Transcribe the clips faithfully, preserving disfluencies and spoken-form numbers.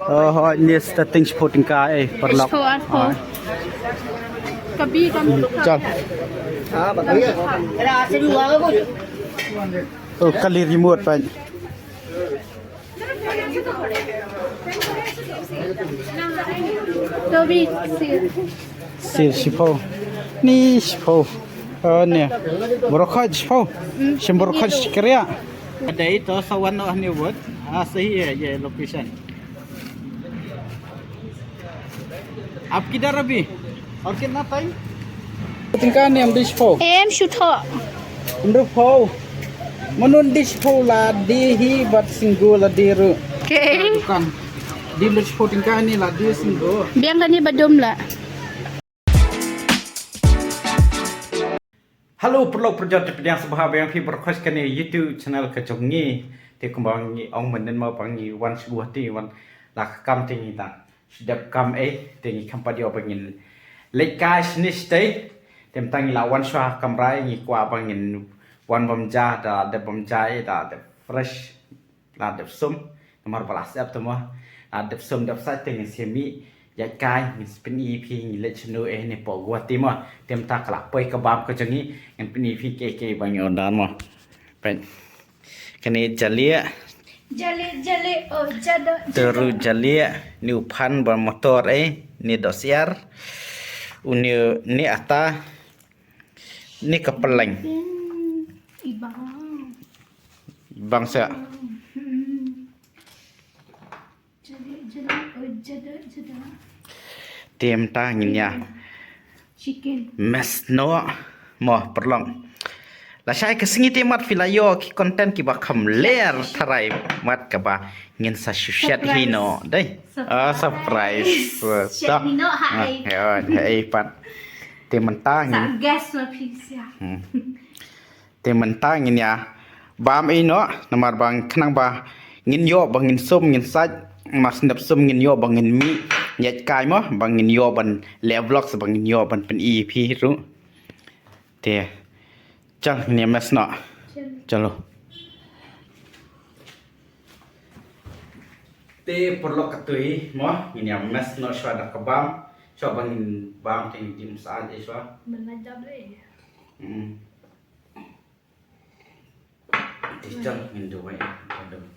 Oh, hooid, ni starting shiphew tyngka, eh, paralok. Shiphew, arphew. Hooid. Ka bi kam. Chal. Oh, kali remote, peit. Ka bi, sir. Sir shiphew. Ni shiphew. Oh, ni. Baroh khoit shiphew. Hmm. Shim baroh khoit shi kyrïa. Ka dei to sa wan noh hangne wot. Ah, sahi ye, ye location. आप किधर अभी? और कितना टाइम? Tyngka ne em dei shiphew? Em shu thoh. Hynriewphew. Mynno dei shiphew la die hi bad single la die ruh. Okay. Dukan. Dei lut shiphew tyngka ne la die single. Biang kane ba dum la. Hello, paralok parajor, te pdiang sngewbha ba ïa phi baroh khoit kane YouTube channel ka jong ngi. Te kumba ngi ong mynnin mo ba ngi wan sha Guwahati, wan la ka kam te ngi dang shu dep kam ei, te ngi kham pat ïoh ba ngin leit kai shane shatei. Te mynta ngi la wan shuwa kamra, ngi kwah ba ngin wan bam ja, da dep bam ja ei, da dep fresh. La dep sum, namar ba la sep te mo. La dep sum dep sait te ngin sa mih ïaid kai, ngin sa pyni ïa phi ngi leit shano eh ne hapoh Guwahati mo. Te mynta ka la poi ka bam ka jong ngi, ngin pyni ïa phi kaei kaei ba ngi order mo. Peit. Kane jalieh. Jalieh, jalieh, oh, jada, jada. Te ruh jalieh, ne u phan ba motor eh, ne dohsyiar. Une, ne ata, ne ka pylleng. Hmm, i bang. Bang sa. Hmm. Jada, jada, oh, jada, jada. Te mynta ngin ïa. Chicken. Mess noh mo paralok. Lashai ka sngi te mat phi la ïoh ki content kiba kham ler tharai mat kaba ngin sa shu shet hi noh. Dei. Surprise. Ah, surprise. Shet hi noh ha ei. Ah, ha ei pat. Te mynta ngin. Sa guess ma phi sia. Hmm. Te mynta ngin ïa bam ei noh, namar ba khnang ba ngin ïoh ba ngin sum ngin sait, mar shu dep sum ngin ïoh ba ngin mih ïaid kai mo, ba ngin ïoh ban leh vlogs, ba ngin ïoh ban pyni ïa phi ruh. Te chal ngin ïa mess noh. Chalo. Te paralok katei mo, ngin ïa mess noh shuwa da ka bam, shuwa ba ngin bam te ngin dim sait ei shuwa. Mana jab le. Hmm. Teacher, ngin duwai, ngin duwai.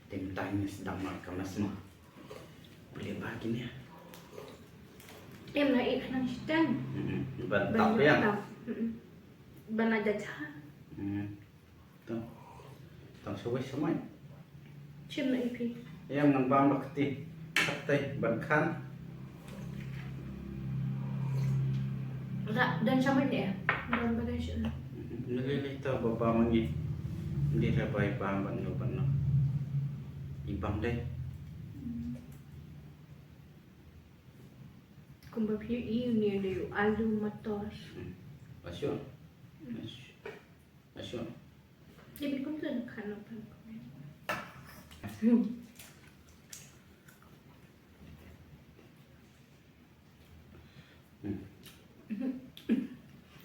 Te mynta ngin sdang marka mess mo. Boleh ba kine. Em la ik nang shiteng. Mm-mm. Ban tap ya. Ban la jaja. Mm. Tang. Tang sawai samai. Chim na ipi. Ïa ngan bam bak ti. Katai ban khan. Ra dan samai ne. Dan bagai shu. Nili li ta ba bam ngi. Ndi ra bai bam ban no ban no. I bam dei. Kumba phi i ni de alu matos. Asyo. Asyo. Asyo. Jadi kum tu nak khan apa? Hmm.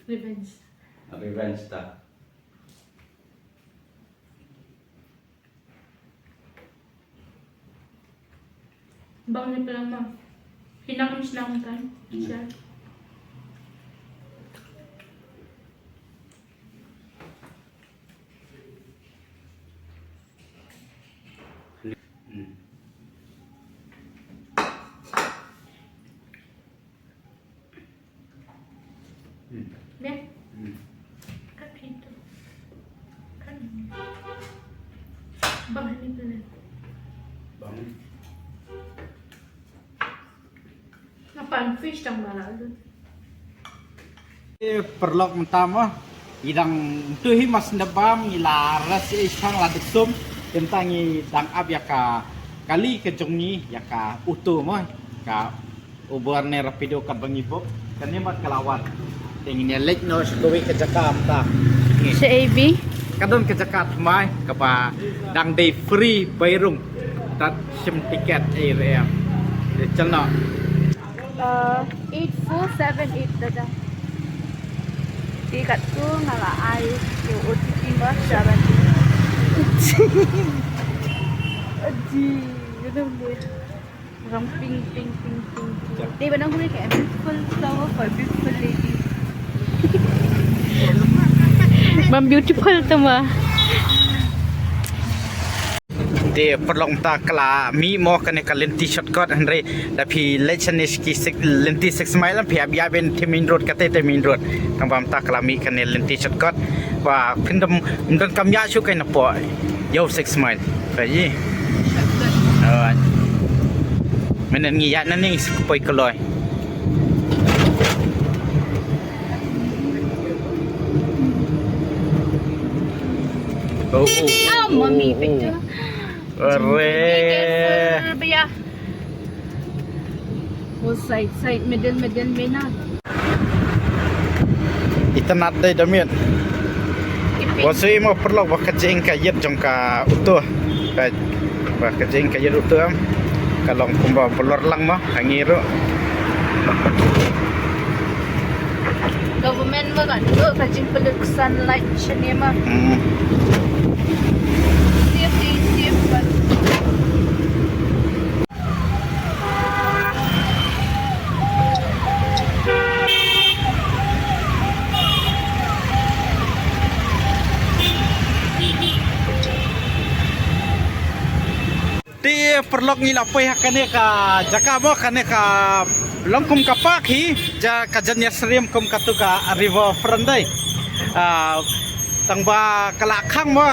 Revenge. Revenge ta. Bang ni pelama. Hinang misnang kan? Hmm. Siya. Hmm. Hmm. Deh. Hmm. Kat pintu. Kan. Bang ni tu ni. Bang. Nga pan fish tang ba la lut. Eh, paralok mynta mo. Ngi dang tu hi mas nda bam ngi la ras i chang la duk sum. Mynta ngi dang ap ïa ka kali ka jong ngi ïa ka auto mo. Ka Uber ne Rapido kat ba ngi book. Kane mat ka la wan. Te ngin ïa leit noh sha kawei ka jaka mynta. Sha A B. Ka don ka jaka thymmai kaba dang dei free bai rung. Tat shim tiket ei re em. Te chal noh. Uh, Eight four seven eight, dada. Te katto nga la ai ïa u O T P ma seven. Aji, you know me. Rong ping, ping, ping, ping, ping. Te ba nang gune ka beautiful flower for beautiful lady. Mam beautiful to ma. Te paralok, mynta ka la mih mo kane ka lynti shortcut, hynrei da phi leit shane ki six, lynti six mile, phi ap ïa ban te main road, kata te main road. Tang ba mynta ka la mih kane lynti shortcut. Ba phin dam, ym donkam ïa shu kai na poi. Ïa u six mile. Ka ji. Alright. Mynta ngi ïa na ning sik poi kloi. Oh, oh, oh, oh, oh. Are. Be careful, bhaiya. Oh, side, side, middle, middle, mena. Itynnad dei da miet. Ipin. Wa sui mo paralok ba ka jingkajit jong ka uto. Ka, ba ka jingkajit uto em. Ka long kumba balor lang mo, hangi ruh. Government mo ka tu ka jingpynlut sunlight shane mo. Hmm. Safe, safe, safe, but Te paralok, ngi la poi ha kane ka jaka mo, kane ka long kum ka park hi, ja ka jan ïasyriem kum katu ka river front dei. Ah, tang ba ka la khang mo.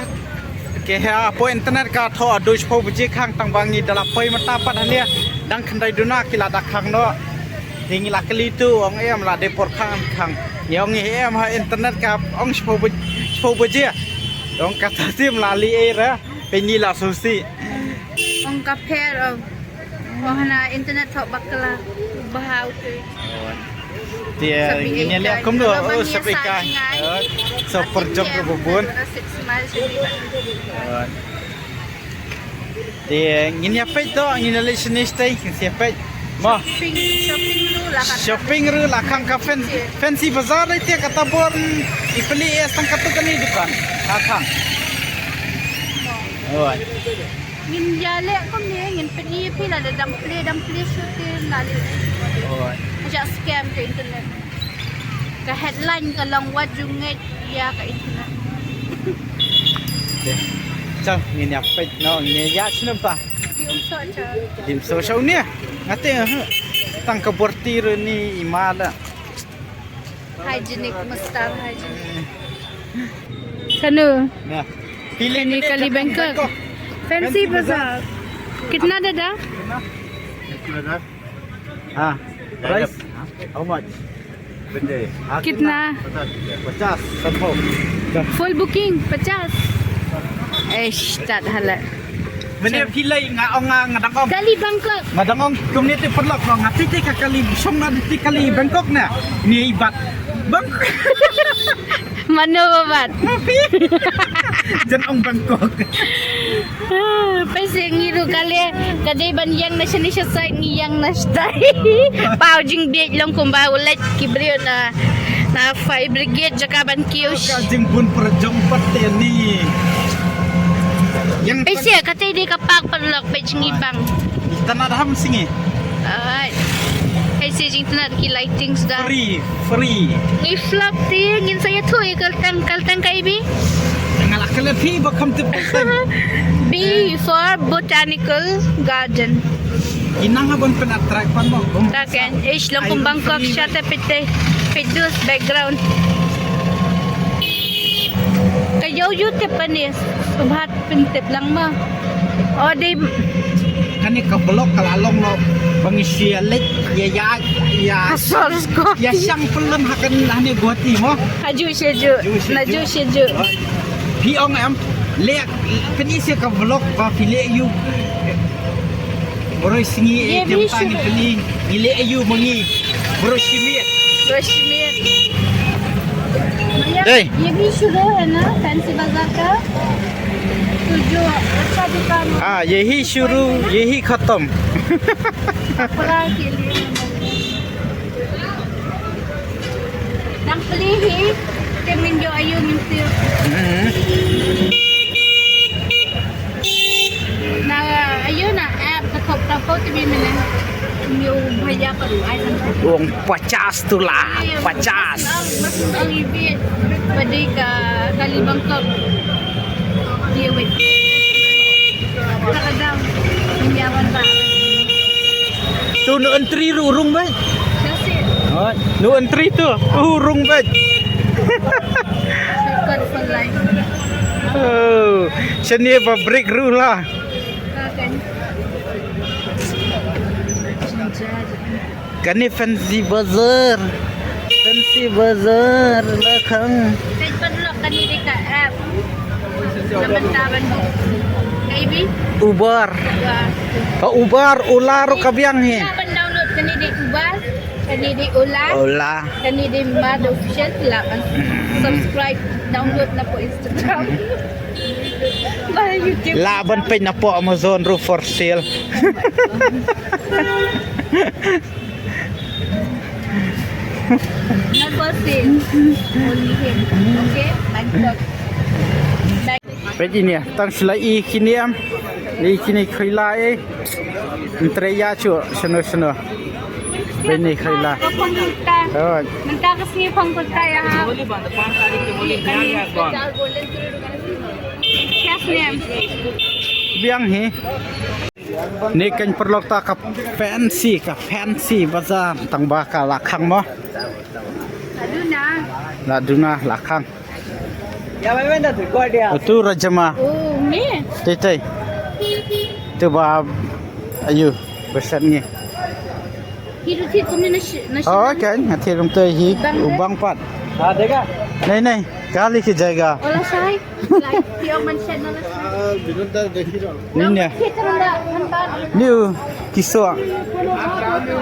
Ke ha poi internet ka thoh haduh shiphew baje khang, tang ba ngi da la poi mynta pat hangne dang khyndai duna ki la da khang noh. Te ngi la kylli tu ong em la dei por khang khang. Ngi ong em ha internet ka ong shiphew baje, shiphew baje. Ong kata sim la li ei ra. Pynï la susi. Ong ka pher ong. Ong hana internet thoh bakla. Baha utu. Te ngin ïa leh kumno, oh, sap ïa kai. Oh, sap pyrjong ka bubun. Te ngin ïa peit to, ngin ïa leh shane shatei, ngin ïa peit. Mo. Shopping, shopping ruh la khang. Shopping ruh la khang ka fan-, fancy bazaar dei te kata bor i peli es tang katu kani dukan. La khang. Oi. Ngin ïa leh kumne, ngin pyni ïa phi lada dang plie, dang plie shuh te la leh. Oi. Ajak scam ka internet. Ka headline ka long wat ju ngeit ïa ka internet. Te. Chang, ngin ïa peit noh, ngin ïa snoh pa. Dim so cha. Dim so cha une. Ngate, eh. Tang ka borti ruh ni i ma la. Hygienic, must have hygienic. Kanu? Nah. Pili ni kali Bangkok. Fancy bazaar. Kitna dada? Kitna dada? Ah, price? How much? Bende. Ah, kitna? Pachas, sat phaw. Full booking, pachas. Eish, tat hala. Mene phi lei nga ong nga, nga dang ong. Kali Bangkok. Nga dang ong kumne te paralok nga titi ka kali song na titi kali Bangkok na. Ni bat. Bangkok. Mano ba bat? Jan ong Bangkok. Ah, pynsi ngi ruh kali ka dei ban ïeng na shane sha side ngi ïeng na shatei. Pau jingbieit long kumba u leit ki briew na, na fire brigade jaka ban kiew. Ka jingbun pyrjong pat te ni. Ïeng. Pynsi ka te dei ka park paralok peit jingibang. Tana da ham singi. Ai. Hei si jingtnat ki lighting sda. Free, free. Ngi flop ti ngin sa ïathuh ïa ka tang, ka tang ka ibi. Nga la kala phi ba kham tip ka tang. B for Botanical Garden. Inang ha ban pynat track pan mo. Ta ken ish long kum Bangkok shata pite. Pidus background. Ka yow yu tip ani subhat. Pyntip lang ma. O dei. Kane ka vlog ka la long lo. Ba ngi shu ïa leit ïa ïa ïa. Ïa shang film ha kane Guwahati mo. Haju sheju. Naju sheju. Phi ong em. Leh pyni sa ka vlog ba phi leh ïa u. Baroh sngi eh, tem tang ngi pyni, ngi leh aïu ma ngi. Baroh shi miet. Baroh shi miet. Hey. ये भी शुरू है ना फैंसी बाजार का? तो जो अच्छा दुकान हो, हाँ, यही शुरू, यही खत्म। कपड़ा के लिए। Tang peli hi, te min jo ayu ngin tiu. Hmm. Na ayu na app ka thok ta ko te bi mene. Yo bhaiya paru ai tan. Wong pachas tu lah, pachas. Mas ang ibit. Padi ka kali Bangkok. Dia wait. Kadang-kadang min jawan ba. Tu nu entry ru rung bai. That's it. Oh, nu entry tu. Uh, rung bai. Shortcut for life. Oh, sini ba break ru lah. Kan. Kane Fancy Bazaar. Fancy Bazaar la khang. Peit paralok, kane dei ka app. Ka mynta ban book. Ka ibi? Uber. Uber. Ka Uber, Ola ruh ka biang hi. Ka ban download, kane dei Uber, kane dei Ola. Ola. Kane dei Mad Official, la ban subscribe, download na po Instagram. Ba YouTube. La ban peit na po Amazon ruh for sale. Not for sale. Only him. Okay? Bangkok. Peit ine, tang shu la i kine em. I kine khoi la e. Ntre ya chu, shano shano. Peit ine khoi la. Ka phong kulta. Oh. Mynta ka sngi phong kulta ya ha. Yes, ma'am. Biang hi. Ni kan paralok ta ka Fancy, ka Fancy Bazaar, tang ba ka la khang mo. La duna. La duna, la khang. Ya, mai mai dah tu, kau dia. Tu Rajama. Oh, ni. Tei tei. Tu ba ayu, besan ni. Hiru ti kau ni nasi, nasi. Oh, kan, ngati rum tu hi, ubang pat. Ah, dega. Nahi, nahi, kali ki jaiga. Ola shai. Ni ne. Ni u kiso.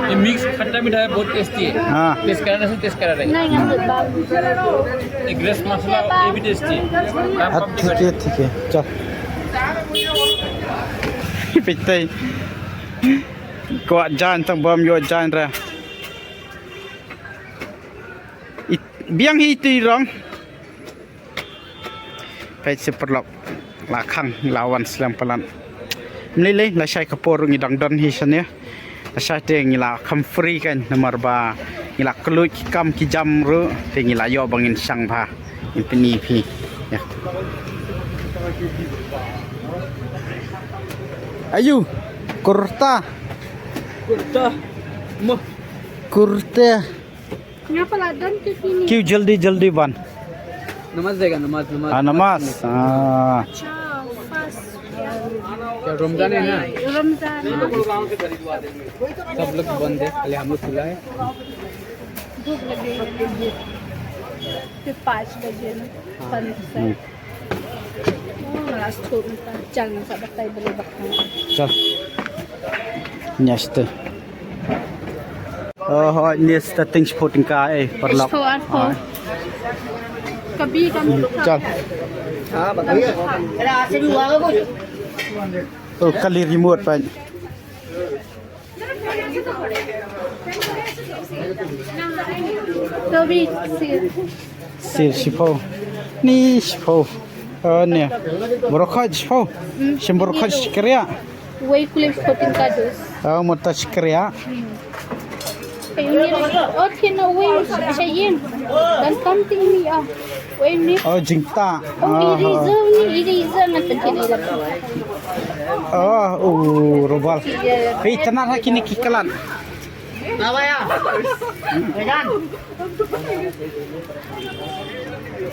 ये मिक्स खट्टा मीठा है, बहुत टेस्टी है। हाँ। टेस्ट कराने से टेस्ट करा रहे। नहीं, हम लोग बाल। ये ग्रेस मसाला, ये भी टेस्टी है। हाँ, ठीक है, ठीक है। चल। Peit tei. Kwah jan tang bam yo jan ra. Biang hi ti rong. Peit sha paralok. La khang, la wan slem palat. Mlei lei, lashai ka por ngi dang don hi shane. Lashai te ngi la kham free kan, namar ba ngi la kylluid ki kam ki jam ruh, te ngi la ïoh ba ngin shang bha. Ngin pyni phi. Ya. Ayu, kurta. Kurta. Mo. Kurta. Ngapa la don ke sini? क्यों जल्दी जल्दी बन? नमाज देगा, नमाज, नमाज। हाँ, नमाज। हाँ। अच्छा, fast। क्या रमजान है ना? रमजान। सब लोग बंद है, खाली हम लोग खुला है। भूख लगी है। फिर पाँच बजे ना, पाँच से। हम्म। Chal. Nest. Oh, hoi, nest ting shiphew tyngka, eh, paralok. Shiphew arphew. Hoi. Kabi kan. Chal. Oh, kali remote pa. Sir shiphew. Ni shiphew. Oh, ni. Baroh khoit shiphew. Hmm. Shim baroh khoit shi kyrïa. Wei kulip shiphew tyngka dus. Oh, mut ta shi kyrïa. Hmm. Kayu ni ro. Oh, thin na wei shayin. Dan kam ting ni ah. Wei ni. Oh, jingta. Oh, i reserve ni, i reserve ngan pynthik i reserve. Oh, uh, rubal. Hei, tana ha kine ki kalan.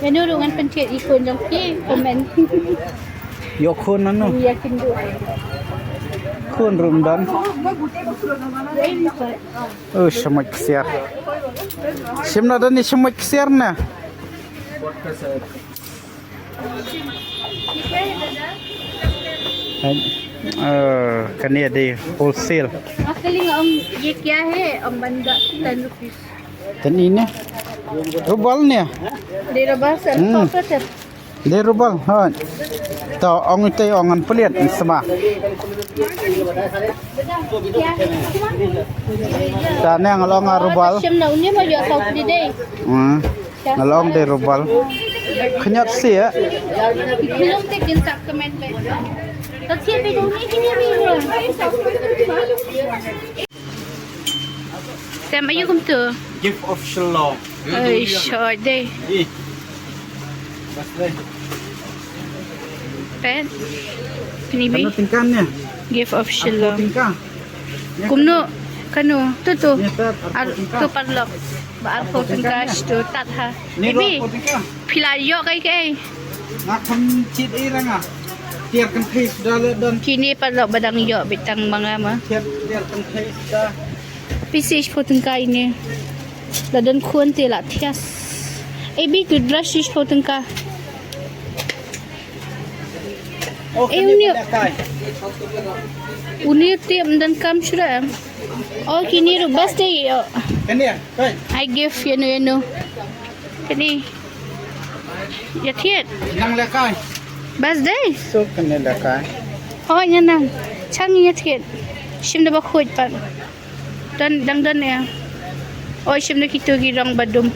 Eno ruh ngan pynthik i khun jong ki, comment. Ïoh khun nano? Ïa kin duh. Khun ruh ym don. Wei ni pat. Oh, shamoit ksiar. Shim na don ni shamoit ksiar na. Hai. Eh, kane dei wholesale. Actually, हम ये क्या है? हम बंदा ten rupees. Ten ini. Rubal ni. Dei rubal sir. Hmm. Apa sir? Dei rubal. Ha. To ong ite ong ngan peliat sama. Ta ne nga long a rubal. Shem na uni ma yo sau di dei. Hmm. Nga long de rubal. Khñiot si ya. Khñiot te din sak kemen be. Ta si be uni kini ri. Tem ayu kum tu. Gift of Shillong. Ai shoi de. Ih. Bas dei. Pen. Ini bi. Kano tingkah ni? Gift of Shillong. Tingkah. Kumno kano tu tu. Ni tu, ar tu parlok. Ba arphew tyngka tu tat ha. Ni ibi. Phi la ïoh kai kai. Nga kham chit ei ranga. Tiar kan thei suda le don. Kine parlok ba dang ïoh bit tang ma nga ma. Tiar, tiar kan thei suda. Phi shiphew tyngka ine. La don khun te la thias. Ibi toothbrush shiphew tyngka. Oh, eh, uni. Uni te mdan kam shura em. Oh, kini ru bas te yo. Kani ya? Kai. I give yano yano. Kani. Ya thiet. Nang lekai. Bas dei. So kani lekai. Oh, ya nang. Chang ya thiet. Shim da ba khuid pan. Don dang don ya. Oi shim da kitu ki rong badum.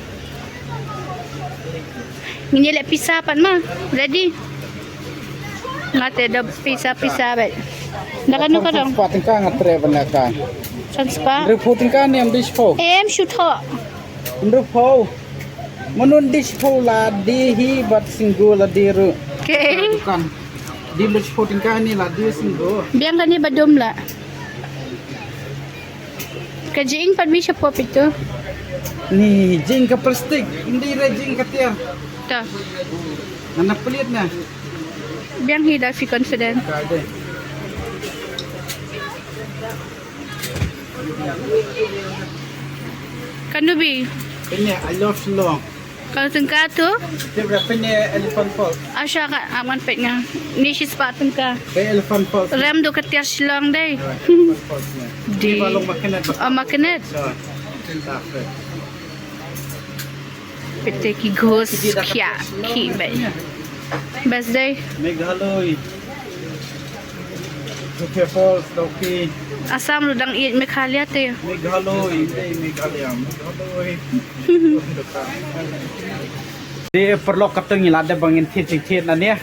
Ngin ïa leh pizza pat ma. Ready. Nga te da pizza pizza bet. Da kano ka dong. Spah tyngka nga tre ban ka. San spah. Hynriewphew tyngka ne em dish pho. Em shu tho. Hynriewphew. Manun dish pho la di hi bat singgu la di ru. Okay. Kan. Di lu shiphew tyngka ni la di singgu. Biang kani badum la. Ka jing pat bi shapoh pito. Ni jing ka plastik, hindi re jing ka tiar. Ta. Nana pelit na. Biang hi da fi confident. Ka de. Kanu bi. Ini I love Shillong. Kano tyngka tu? Dia berapa ni elephant fox? Asha ka aman pet nga. Ni shi spah tyngka. Elephant fox. Rem du ka tiar Shillong dei. Elephant fox ni. Di. Ni balong magnet. Oh, magnet. So, tak. Pete ki ghost kia ki bai. Best day. Meghalaya. Loki Falls, Loki. Assam ruh dang ïeit Meghalaya te. Meghalaya, ïeit Meghalaya, Meghalaya. Te paralok katto ngi la dep ba ngin thied jingthied na ne.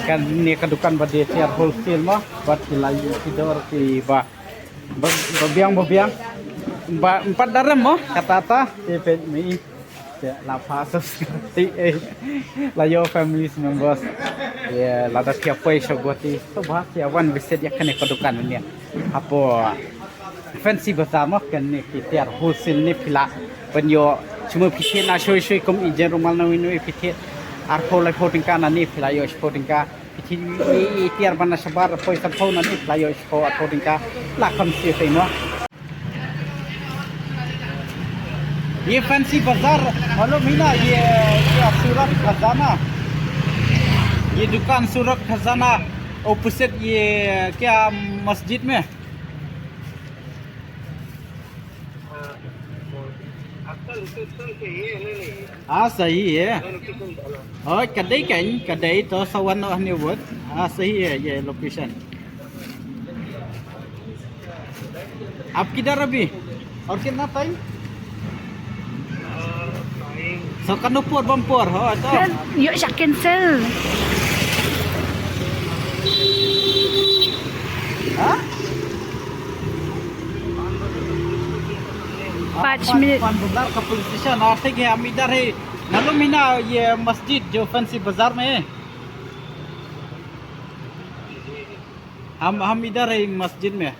Kane ka dukan ba die tiar wholesale mo, bad ki la ïoh ki dor ki ba, ba, ba biang ba biang. Ba em pat darem mo, kata ta, te peit mi. Te la pha subscribe, eh, la ïoh family members. Ïa, lada phi ïa poi sha Guwahati, to ba phi ïa wan visit ïa kane ka dukan ne. Hapoh Fancy Bazaar mo, kane ki tiar wholesale ne phi lah ban ïoh. Shu mo phi thied na shoi shoi kum i jen rumal na wei na wei phi thied arphew laiphew tyngka na ne phi lah ïoh shiphew tyngka. Phi thied i, i tiar ban na shabar poi sanphew na ne phi lah ïoh shiphew arphew tyngka. Lah kham siew phi mo. ये फैंसी बाजार मालूम ही ना, ये, ये सूरत खजाना, ये दुकान सूरत खजाना opposite ये क्या मस्जिद में? हाँ, सही है। Hooid, ka dei kan, ka dei to sa wan noh hangne wut. हाँ, सही है ये लोकेशन। आप किधर अभी? और कितना टाइम? Sa katno por bam por ho to? Ïoh sha cancel. Ha? पाँच मिनट। पाँच बजे का पुलिस स्टेशन, और ठीक है, हम इधर है, मालूम ही ना, ये मस्जिद जो फैंसी बाजार में है, हम, हम इधर है मस्जिद में।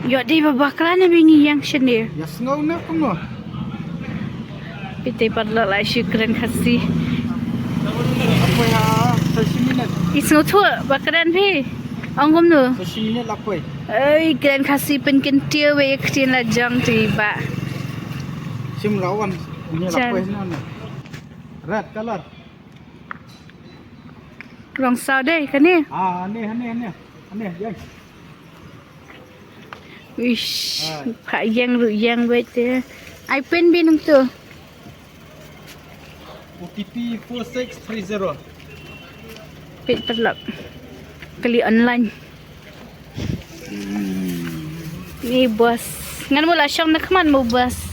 Ïoh dei ba bakla na bini ïeng shane. Ïa sngew na kumno. Phi te paralok la shu kren Khasi. Apoy ha, sa shi minit. I sngewthuh ba kren phi. Ong kumno. Sa shi minit la poi. Ei, kren Khasi pynkyntiew wei ktien la jong ti ba. Shim rawan. Ni la poi na na. Red color. Rong saw dei kane. Ah, ne, ne, ne. Ne, ïeng. Ish, pha ïeng ruh ïeng wei te. Ai pin bi nang tu. O T P four six three zero. Peit paralok. Kali online. Ni bus. Ngan mut la shong na khmat mo bus.